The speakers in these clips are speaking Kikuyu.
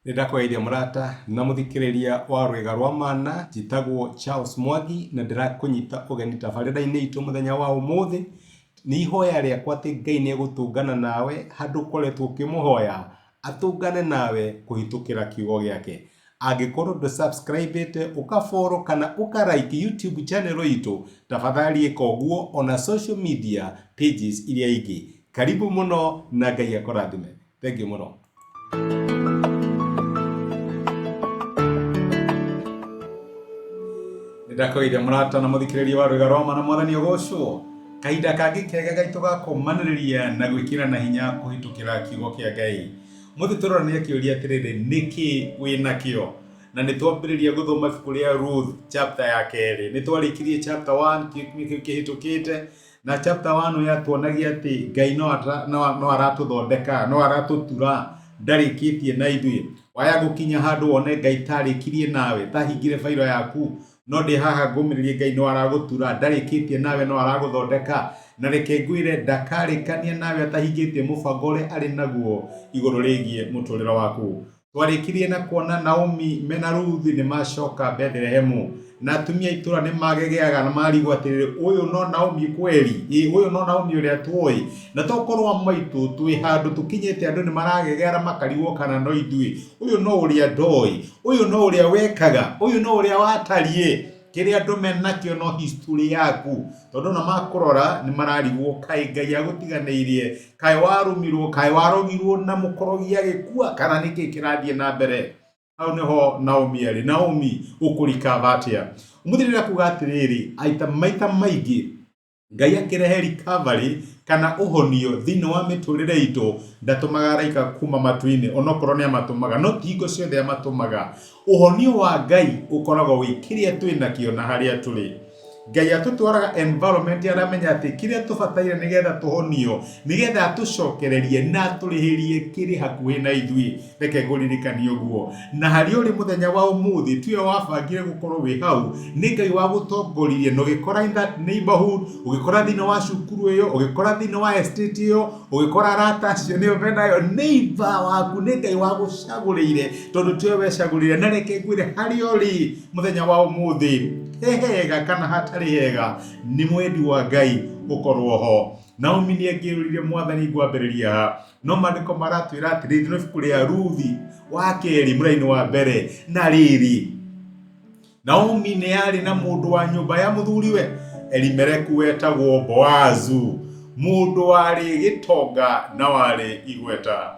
Nĩ ndakũgeithia mũrata na mũthikĩrĩria wa Rwĩga rwa Mana, njĩtagwo Charles Mwangi na ndĩrakũnyita ũgeni tabarĩra-inĩ itũ mũthenya wa ũmũthĩ. Nĩ ihoya rĩakwa atĩ Ngai nĩ egũtũngana nawe handũ ũkoretwo ũkĩmũhoya, atũngane nawe kũhĩtũkĩra kiugo gĩake. Angĩkorwo ndũ subscribe ĩte, ũka follow kana ũka like YouTube channel itũ, tafadhali ĩka ũguo ona social media pages iria ingĩ. Karibu mũno na Ngai akũrathime. Thengiũ mũno. Nĩndakũgeithia mũrata na mũthikĩrĩria wa Rwĩga Rwa Ma na Mwathani ũgocwo. Kahinda kangĩ kega gaitũ ga kũmanĩrĩria na gwĩkĩrana hinya kũhĩtũkĩra kiugo kĩa Ngai. Mũthĩ tũrorania kĩũria atĩrĩrĩ, nĩkĩ wĩ nakĩo? Na nĩ twambĩrĩria gũthoma ibuku rĩa Ruth chapter ya kerĩ. Nĩ twarĩkirie chapter 1 kiumia kĩu kĩhĩtũkĩte. Na chapter 1 yatuonagia atĩ Ngai no, no, no aratũthondeka, no aratũtura, ndarĩkĩtie na ithuĩ. Waya gũkinya handũ wone Ngai tarĩkirie nawe, tahingire bairo yaku, no ndĩ haha ngũmĩrĩrie Ngai no aragũtura, ndarĩkĩtie nawe no aragũthondeka. Na reke ngwĩre ndakarĩkania nawe atahingĩtie mũbango ũrĩa arĩ naguo igũrũ rĩgiĩ mũtũrĩre waku. Twarĩkirie na kuona Naomi mena Ruthu nĩ macoka Bethlehemu, na atumia a itũra nĩ magegeaga na marigwo atĩrĩrĩ, ũyũ no Naomi kweri? Ĩ ũyũ no Naomi ũrĩa tũĩ? Na tokorwo amwe aitũ twĩ handũ tũkinyĩte andũ nĩ maragegeara makarigwo kana no ithuĩ. Ũyũ no ũrĩa ndoĩ? Ũyũ no ũrĩa wekaga? Ũyũ no ũrĩa watariĩ? Kĩrĩa andũ menakĩo no history yaku. Tondũ ona makũrora nĩ mararigwo kaĩ Ngai agũtiganĩirie, kaĩ warũmirwo, kaĩ warogirwo na mũkorogi agĩkua kana nĩkĩ kĩrathiĩ na mbere. Hau nĩho Naomi arĩ. Naomi ũkũrikava atĩa? Ũmũthĩ ndĩrenda kuga atĩrĩrĩ, aita maita maingĩ Ngai akĩrehe recovery kana ũhonio thĩinĩ wa mĩtũrĩre itũ ndatũmaga araika kuma matu-inĩ onokorwo nĩ amatũmaga no ti hingo ciothe amatũmaga. Ũhonio wa Ngai ũkoragwo wĩ kĩrĩa twĩ nakĩo na harĩa tũrĩ. Ngai atũtwaraga environment aramenya atĩ kĩrĩa tũbataire nĩgetha tũhonio nĩgetha atũcokererie na atũrĩhĩrie kĩrĩ hakuhĩ na ithuĩ. Reke ngũririkanie ũguo. Na harĩa ũrĩ mũthenya wa ũmũthĩ tiwe wabangire gũkorwo wĩ hau, nĩ Ngai wagũtongoririe na ũgĩkora in that neighborhood, ũgĩkora thĩinĩ wa cukuru ĩyo, ũgĩkora thĩinĩ wa estate ĩyo, ũgĩkora arata acio nĩo menayo, neighbor waku nĩ Ngai wagũcagũrĩire tondũ tiwe wecagũrĩire. Na reke ngwĩre harĩa ũrĩ mũthenya wa ũmũthĩ, he hega kana hatarĩ hega, nĩ mwendi wa Ngai ũkorwo ho. Naomi nĩ angĩũririe Mwathani ngwambĩrĩria ha? No maandĩko maratwĩra atĩrĩ thĩinĩ wa ibuku rĩa Ruthi wa kerĩ mũraini wa mbere, na rĩrĩ, Naomi nĩ arĩ na mũndũ wa nyũmba ya mũthuriwe Elimeleku wetagwo Boazu, mũndũ warĩ gĩtonga na warĩ igweta.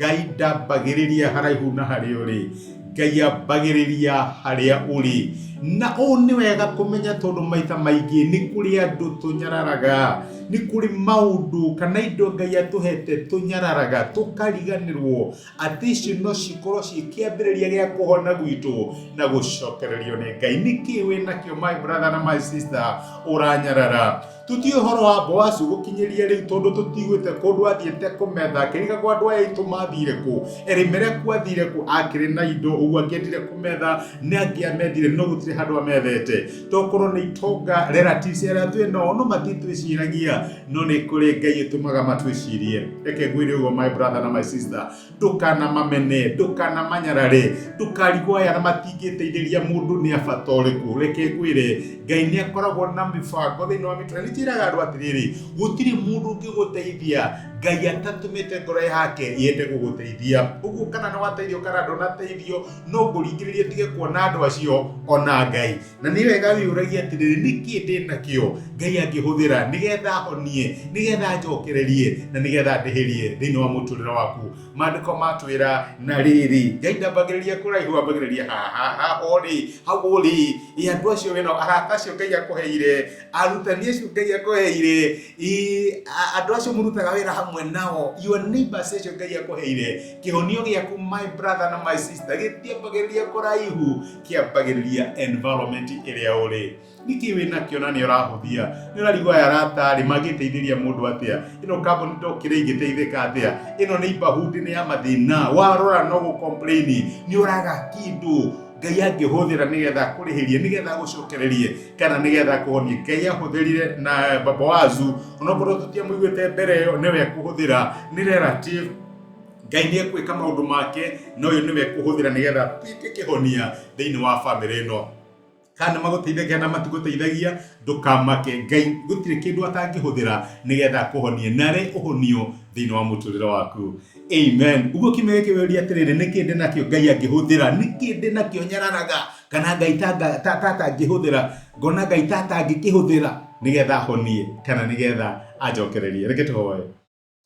Ngai ndambagĩrĩria haraihu na harĩa ũrĩ, Ngai ambagĩrĩria harĩa ũrĩ. Na ũũ nĩ wega kũmenya tondũ maita maingĩ nĩ kũrĩ andũ tũnyararaga, nĩ kũrĩ maũndũ kana indo Ngai atũhete tũnyararaga tũkariganĩrwo atĩ icio no cikorwo ciĩ kĩambĩrĩria gĩa kũhona gwitũ na gũcokererio nĩ Ngai. Nĩkĩ wĩ nakĩo my brother na my sister ũranyarara? Tũtiũĩ ũhoro wa Boazu gũkinyĩria rĩu tondũ tũtiguĩte kũndũ athiĩte kũmetha akĩrigagwo andũ aya aitũ mathire kũ. Elimeleku athire kũ? Akĩrĩ na indo ũguo angĩendire kũmetha nĩ angĩamethire no gũtirĩ handũ amethete. Tokorwo nĩ itonga relatives arĩa twĩ nao no matitwĩciragia no nĩ kũrĩ Ngai ũtũmaga matwĩcirie. Reke ngwĩre ũguo my brother na my sister, ndũkanamamene, ndũkanamanyarare, ndũkarigwo aya na matingĩteithĩria mũndũ nĩ a bata ũrĩkũ. Reke ngwĩre, Ngai nĩ akoragwo na mĩbango thĩinĩ wa mĩtũrĩre. Nĩ njĩraga andũ atĩrĩrĩ, gũtirĩ mũndũ ũngĩgũteithia Ngai atatũmĩte ngoro yake yende gũgũteithia. Ũguo kana nĩ wateithio kana ndũnateithio, no ngũringĩrĩrie ndige kuona andũ acio ona Ngai. Na nĩ wega wĩyũragie atĩrĩrĩ, nĩkĩ ndĩ nakĩo Ngai angĩhũthĩra nĩgetha honie, nĩgetha njokererie na nĩgetha ndĩhĩrie thĩinĩ wa mũtũrĩre waku. Maandĩko matwĩra na rĩrĩ, Ngai ndambagĩrĩria kũraihu, ambagĩrĩria haha haha ũrĩ, hau ũrĩ. Ĩ andũ acio wĩnao, arata acio Ngai akũheire, arutani acio Ngai akũheire, ĩ andũ acio mũrutaga wĩra hamwe nao, your neighbors acio Ngai akũheire, kĩhonio gĩaku my brother na my sister gĩtiambagĩrĩria kũraihu, kĩambagĩrĩria environment ĩrĩa ũrĩ. Nĩkĩ wĩ nakĩo na nĩ ũrahũthia? Nĩ ũrarigwo aya arata rĩ mangĩteithĩria mũndũ atĩa? Ĩno kambuni ndokĩra ingĩteithĩka atĩa? Ĩno neighborhood nĩ ya mathĩna. Warora no gũ complain nĩ ũraga kĩndũ Ngai angĩhũthĩra nĩgetha akũrĩhĩrie, nĩgetha agũcokererie kana nĩgetha akũhonie. Ngai ahũthĩrire na Boazu, onokorwo tũtiamũiguĩte mbere ĩyo, nĩwe ekũhũthĩra, nĩ relative. Ngai nĩ egwĩka maũndũ make na ũyũ nĩwe ekũhũthĩra nĩgetha atuĩke kĩhonia thĩinĩ wa bamĩrĩ ĩno. Kana nĩ magũteithagia kana matigũteithagia, ndũkamake. Ngai gũtirĩ kĩndũ atangĩhũthĩra nĩgetha akũhonie na arehe ũhonio thĩinĩ wa mũtũrĩre waku. Amen. Ũguo kiumia gĩkĩ wĩũrie atĩrĩrĩ, nĩkĩ ndĩ nakĩo Ngai angĩhũthĩra? Nĩkĩ ndĩ nakĩo nyararaga? Kana Ngai tatangĩhũthĩra? Ngona Ngai tatangĩkĩhũthĩra nĩgetha ahonie kana nĩgetha anjokererie. Reke tũhoe.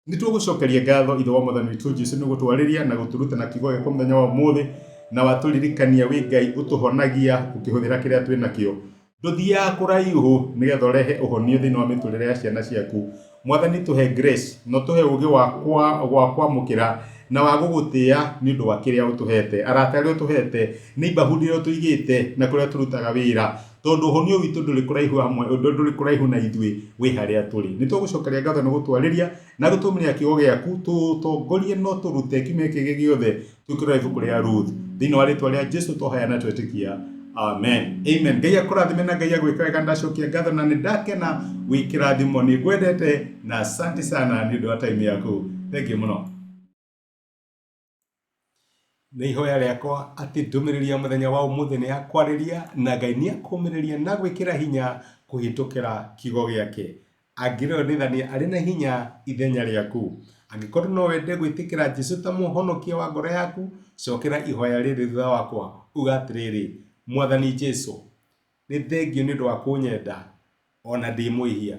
Nĩ tũgũcokeria ngatho Ithe wa Mwathani witũ Jesu nĩ gũtwarĩria na gũtũruta na kiugo gĩaku mũthenya wa ũmũthĩ, na watũririkania wĩ Ngai ũtũhonagia ũkĩhũthĩra kĩrĩa twĩ nakĩo. Ndũthiaga kũraihu nĩgetha ũrehe ũhonio thĩinĩ wa mĩtũrĩre ya ciana ciaku. Mwathani tũhe grace na ũtũhe ũgĩ wa kwamũkĩra na wa gũgũtĩa nĩ ũndũ wa kĩrĩa ũtũhete, arata arĩa ũtũhete, neighborhood ĩrĩa ũtũigĩte na kũrĩa tũrutaga wĩra. Tondũ ũhonio witũ ndũrĩ kũraihu hamwe, ndũrĩ kũraihu na ithuĩ, wĩ harĩa tũrĩ. Nĩ tũgũcokeria ngatho nĩ gũtwarĩria na gũtũmĩria kiugo gĩaku, tũtongorie na ũtũrute kiumia gĩkĩ gĩothe tũkĩrora ibuku rĩa Ruth. Thĩinĩ wa rĩtwa rĩa Jesu twahoya na twetĩkia. Amen. Amen. Ngai akũrathime na Ngai agwĩke wega. Ndacokia ngatho na nĩ ndakena wĩ kĩrathimo. Nĩ ngwendete na asante sana nĩ ũndũ wa time yaku. Thank you mũno. Nĩ ihoya rĩakwa atĩ ndũmĩrĩri ya mũthenya wa ũmũthĩ nĩ yakwarĩria na Ngai nĩ akũmĩrĩria na gwĩkĩra hinya kũhĩtũkĩra kiugo gĩake. Angĩrĩonithania arĩ na hinya ithenya rĩaku. Angĩkorwo no wende gwĩtĩkĩra Jesu ta mũhonokia wa ngoro yaku, cokera ihoya rĩrĩ thutha wakwa, uga atĩrĩrĩ, Mwathani Jesu, Nĩ thengiũ nĩ ũndũ wa kũnyenda o na ndĩ mwĩhia.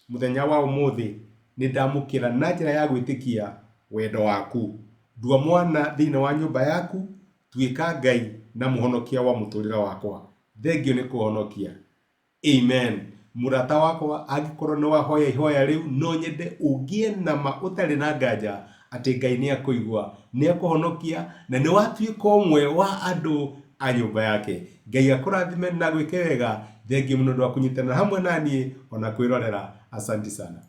Mũthenya wa ũmũthĩ nĩ ndamũkĩra na njĩra ya gwĩtĩkia wendo waku. Ndua mwana thĩinĩ wa nyũmba yaku, tuĩka Ngai na mũhonokia wa mũtũrĩre wakwa. Thengiũ nĩ kũhonokia. Amen. Mũrata wakwa, angĩkorwo nĩ wahoya ihoya rĩu, no nyende ũgĩe na ma ũtarĩ na nganja atĩ Ngai nĩ akũigua, nĩ akũhonokia na nĩ watuĩka ũmwe wa andũ a nyũmba yake. Ngai akũrathime na agwĩke wega. Thengiũ mũno nĩ ũndũ wa kũnyitanĩra hamwe na niĩ ona kwĩrorera. Asanti sana.